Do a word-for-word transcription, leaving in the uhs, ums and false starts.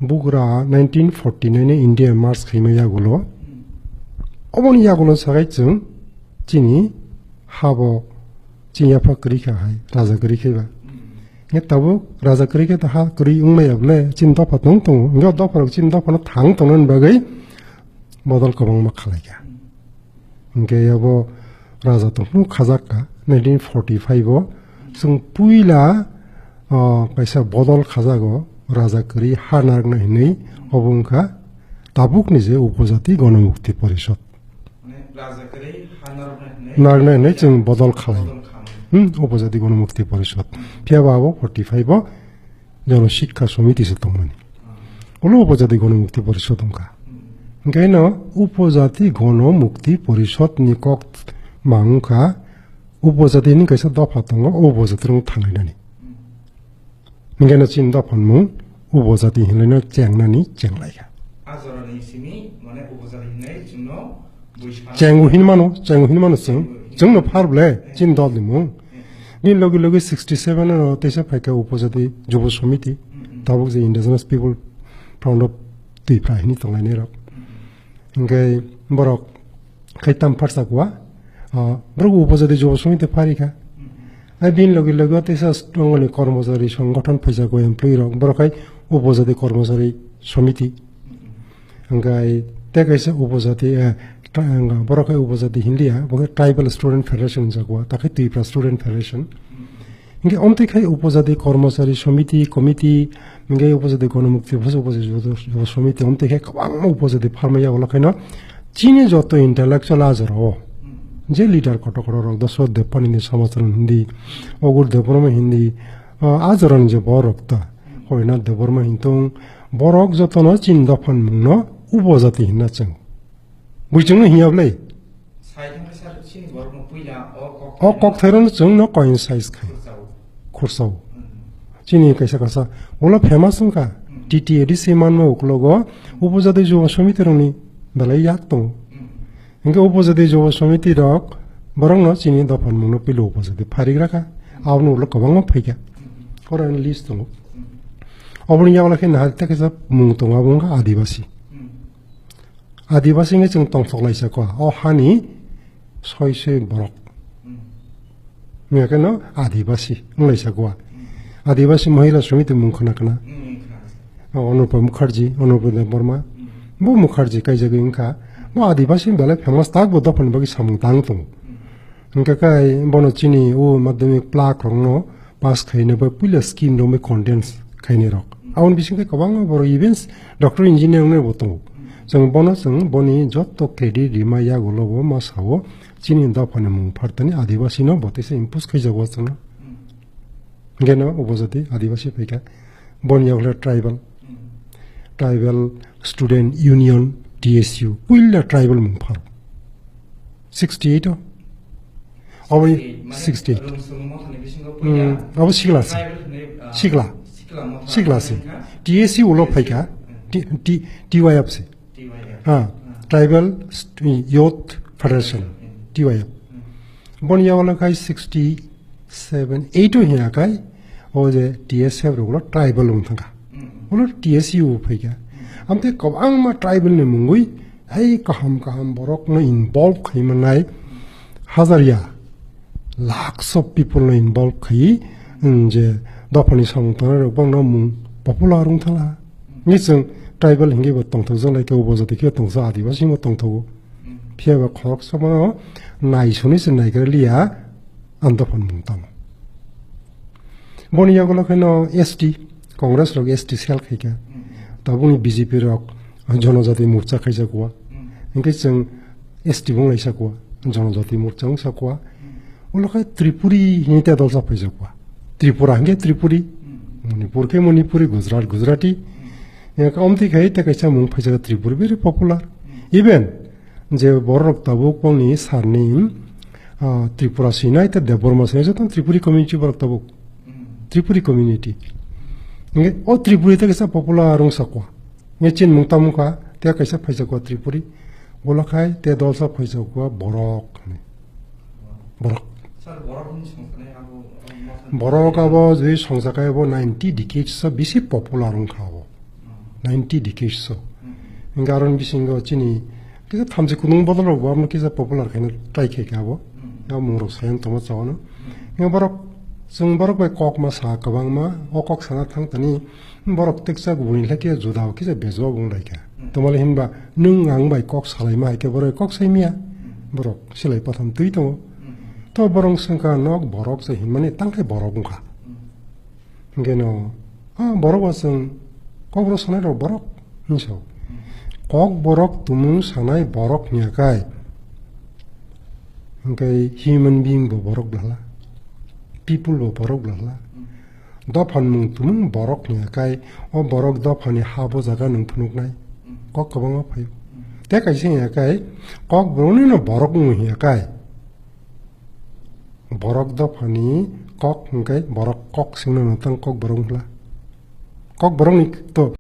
Bugra nineteen forty-nine ni India march khaima yagulo. Oboni yagulo sagai chwng chini habo chini yapha kwrwi kha hai, raja kwrwi khe ba. Nge tabuk raja kwrwi khe ta ha kwrwi wng maya bole, chini dopha tong tongo. Nge dopha rok chini dopha no thang tongna bagwi bodol kwbangma khalai kha. Hingke abo raja tongphuru khajak kha, nineteen forty-five o. Chwng puila, o, kaisa bodol khajago, raja kwrwi ha narwkna hinwi, obo wngkha tabukni je Upojati Gonomukti Porishod. Mane raja kwrwi ha narwkna hinwi narwkna hinwi chwng bodol khalai. Bodol khalai. Hmm, Upojati Gonomukti Porishod. Phiya ba abo forty-five o Jono Sikha Somiti se tongmani. Ulo Upojati Gono Mukti Porishod wngkha. Hingke no Upojati Gono Mukti Porishod ni kok ma wngkha, Upojati ni kaisa dopha tongo, o Upojati rok thanglai nani. Hingke no chini dopha ni mung Upojati hinlai no chengnani chenglai kha. A jora ni simi, mane, Upojati hinlai chwngno Chengu hinmano, chengu hinmano chwng. Chwngno phar ble, chin dol ni mung. Bini logi logi sixty seven ano teisa phaikha Upojati Jubo Somiti. Tabuk je Indigenous People Front of Twipra hini tonglainai rok. Hingke borok khai tam pharsa kua, ah, borok Upojati Jubo Somiti pharikha. Ai bini logi logi teisa tongoni kormochari songgothon phaisa kua employee rok. Borok khai Upojati Kormochari Somiti. Hingke tei kaisa Upojati, eh, tra-, wngkha, borok khe Upojati hinliya, bo khe Tribal Student Federation hinjakgo, takhe Twipra Student Federation. Hingke omtwi khai Upojati Kormochari Somiti, Committee, hingke Upojati Gonomukti Bhos, Upojati Jubo, Jubo Somiti, omtwi khai kwbangma Upojati pharmaiya, ulo khaino chini joto intellectual ajaro, je leader kotor kotor rok, Dashrath Debbarma hindi, Samachran hindi, Ogur Debbarma hindi, ah, ajaro ni je borok ta, Hoynath Debbarma hintong, borok jotono chini dophan mungno Upojati hinna chwng. Buichwngno hinya bwlai? Sai thangkhe sir, chini borokno puila o kok o kok thairokno chwngno coincise khai. Khursao. Khursao. Mm. Chini kaisa kaisa. Ulo famous wngkha. Mm. T T A D C manma uklogo Upojati Jubo Somiti rokni belai yak tongo. Mm. Hingke Upojati Jubo Somiti rok borokno chini dophan mungno puila Upojati pharigra kha. Aboni ulo kwbangma phaikha. Mm. Oro ani list tongo. Mm. Oboni yago khe nahar tei kaisa mung tongo, abo wngkha Adibasi. Mm. Adibasi wngwi chwng tongthok laisa kha, o hani soi soi borok. Mm. Wngya khe no Adibasi wng laisa kha. Mm. Adibasi Mahila Samiti mung khna khna. Mm, khna. O Anupa Mukherjee, Anupa Debbarma. Mm. Bo Mukherjee kaijagwi wngkha. Bo Adibasi belai famous tak bo dophani bagwi samung tang tongo. Mm. Hingkha khe bono chini o madhyamik plaque rokno pass khaina bai puila scheme rok bai condense khainai rok. Aboni bisingtwi kwbangma borok events doctor engineer wngnai bo tongo. Chwng bono chwng boni joto credit rima yagulo bo ma sao chini dophani mung phartani Adibasi no bo teisa impose khaijago chwngno. Hingkhe no Upojati Adibasi phaikha boni yagulo tribal, Tribal Student Union, T S U, puila tribal mung pharo. Sixty eight o. Abo sixty eight, mane sixty eight. Rung sung mothani bisingo puila. Hmm, abo sikla se. Tribal hwnwi, ah, sikla. Sikla motha sikla se. Hwnwi kha. T S U ulo phaikha. Hmm. T-, T-, T Y F se. T Y F. Ah, hmm. Tribal St-, Youth Federation, hmm. T Y F. Hmm. Boni yagulo khai sixty seven, eight o hiya khai, o je T S F rok ulo tribal wng thangkha. Mm. Ulo T S U phaikha. Mm. Amtwi kwbangma tribal ni mungwi, hai kaham kaham borok no involve khai manai, hajar ya, lakhs of people no involve khai, mm, je dophani samung tangnai rok bangno mung popular wng thangla. Mm. Ni chwng tribal hingke bo tongthok jang lai khe, Upojati khe tongsa, Adibasi bo tongthogo. Mm. Phiya ba khoroksa bono naisoni se naigra liya, ang dophani mung tamo. Boni yagulo khe no S T, Congress rok S T cell khaikha. Mm. Tabukni B J P rok Jonojati Morcha khaijak kua. Mm. Hingke chwng S T bo wnglaisa kua, Jonojati Morcha wngsa kua. Mm. Ulo khe Tripuri hini te dolsa phaijak kua. Tripura hingke Tripuri, mm. Manipur khe Manipuri, Gujarat Gujarati. Mm. Hingke omtwi khai te kaisa mung phaijak Tripuri, very popular. Mm. Even je borok tabuk bongni sarni, ah, Tripura sinai tei Debbarma sinai, joto Tripuri community borok tabuk. Mm. Tripuri community. Nge o Tripuri tei kaisa popular wngsa kua. Nge chin mung tamo kha, tei kaisa phaisa kua Tripuri. Ulo khai tei dolsa phaisa kua borok hwnwi. Borok. Sir, borok hwnwi songkha nai abo, abo motha borok abo jwi songsa khai abo ninety decades sa bisi popular wngkha abo. Mm. ninety decades so. Hingke aroni bisingo chini kisa thamchi kunung bodol rok bo abono kisa popular khaina try khaikha abo. Abo mung rok sayang tongma chawano. Hingke borok, chwng borok bai kok ma sa kwbangma, o kok sana thang tani borok teksa gubuni lai khe juda o kisa bejua bo wng lai kha. Tamale hinba nwng ang bai kok salaima hai khe borok kok sai miya. Borok silai patham twi tongo. To borok swngkha nok borok se hinmani tangkhe borok wngkha. Hingke no, ah, borok bo chwng kokborok sanai rok borok hinwi sao. Kokborok tumung sanai borok hinya kai. Hingke human being bo borok bwlala. People bo borok bwlala. Dophan mung tumung borok hinya kai. O borok dophani ha bo jaga nwng phunuknai. Kok kwbangma phaio. Te kaisa hinya kai, kokborokni no borok wng hinya kai. Borok dophani kok hingke borok kok singno no tang kokborok wngla. Kokborokni to